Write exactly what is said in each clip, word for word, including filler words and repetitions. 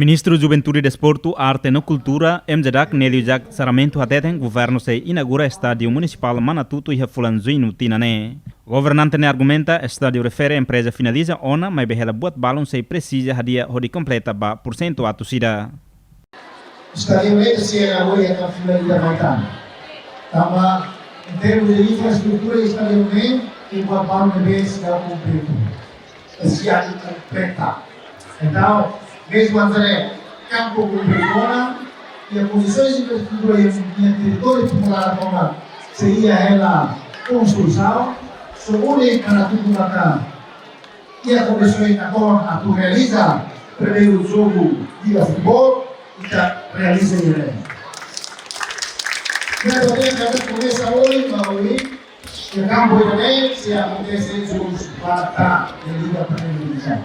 Ministru Juventude, Desportu, Arte no Kultura, M J D A C, Nelio Jack Sarmento hateten governu sei inaugura Estádiu Munisipál Manatutu iha fulan Juñu tinan ne'e. Governante ne'e argumenta estádiu refere empreza finaliza ona, maibé hela buat balun sei presiza hadi'a hodi kompleta ba pursentu atus ida. Estádiu ne'e sei inaugura iha fulan ida mai tan. Tanba, em termos de infraestrutura, estádiu ne'e, tem buat balun ne'ebé sei kompletu. Sei kompleta. Entaun, mezmu hanesan kampu kompletu ona, iha pozisoens infraestrutura iha, iha territóriu popular tomak, sei iha hela konstrusaun, só úniku Manatutu maka iha kondisoens atu, atu realiza primeiru jogu liga futeból, ita realiza iha ne'e. Ne'e ita tenke komesa ohin, ba ohin, iha kampu ida-ne'e sei akontese jogus ba ta, iha liga primeiru divizaun.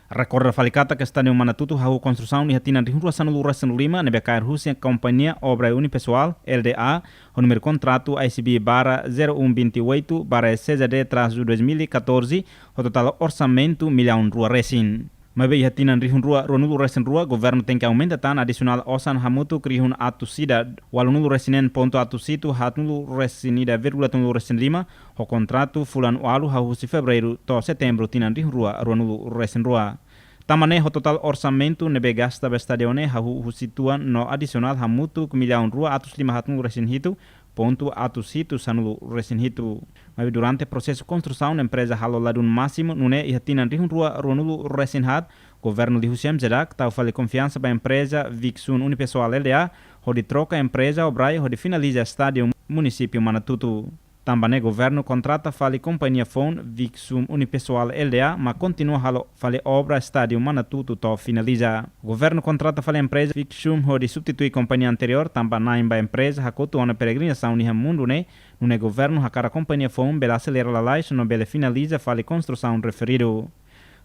Rekorda fali katak Estádiu Manatutu hahú konstrusaun iha tinan rihun rua sanulu resin lima, ne'ebé kaer husi kompañia Obra Unipessoal, L D A, ho númeru kontratu I C B barra zero um vinte e oito barra C Z D traço dois mil e catorze, ho totál orsamentu millaun rua resin. Maibé iha tinan rihun rua ruanulu resin rua, governu tenke aumenta tan adisionál osan hamutuk rihun atus ida ualunulu resin neen pontu atus hitu haatnulu resin ida vírgula tolunulu resin lima, ho kontratu fulan ualu hahú husi Fevereiru to'o Setembru tinan rihun rua ruanulu resin rua. Tanba ne'e ho totál orsamentu ne'ebé gasta ba estádiu ne'e hahú husi tuan no adisionál hamutuk millaun rua atus lima haatnulu resin hitu pontu atus hitu sanulu resin hitu. Maibé durante prosesu konstrusaun empreza halo ladún másimu, nune'e iha tinan rihun rua ruanulu resin haat, governu liuhusi M J D A C tau fali konfiansa ba empreza Viksun Unipessoal L D A, hodi troka empreza obrai hodi finaliza Estádiu Munisípiu Manatutu. Tanba ne'e governu kontrata fali kompañia foun Viksun Unipessoal L D A, mak kontinua halo fali obra Estádiu Manatutu to'o finaliza. Governu kontrata fali empreza Viksun hodi substitui kompañia anteriór, tanba na'in ba empreza hakotu ona peregrinasaun iha mundu ne'e, nune'e governu hakarak kompañia foun bele aselera lalais no bele finaliza fali konstrusaun referidu.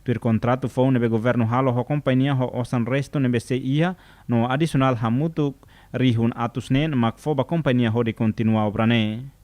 Tuir kontratu foun ne'ebé governu halo ho kompañia ho osan restu ne'ebé sei iha no adisionál hamutuk rihun atus neen mak fó ba kompañia hodi kontinua obra ne'e.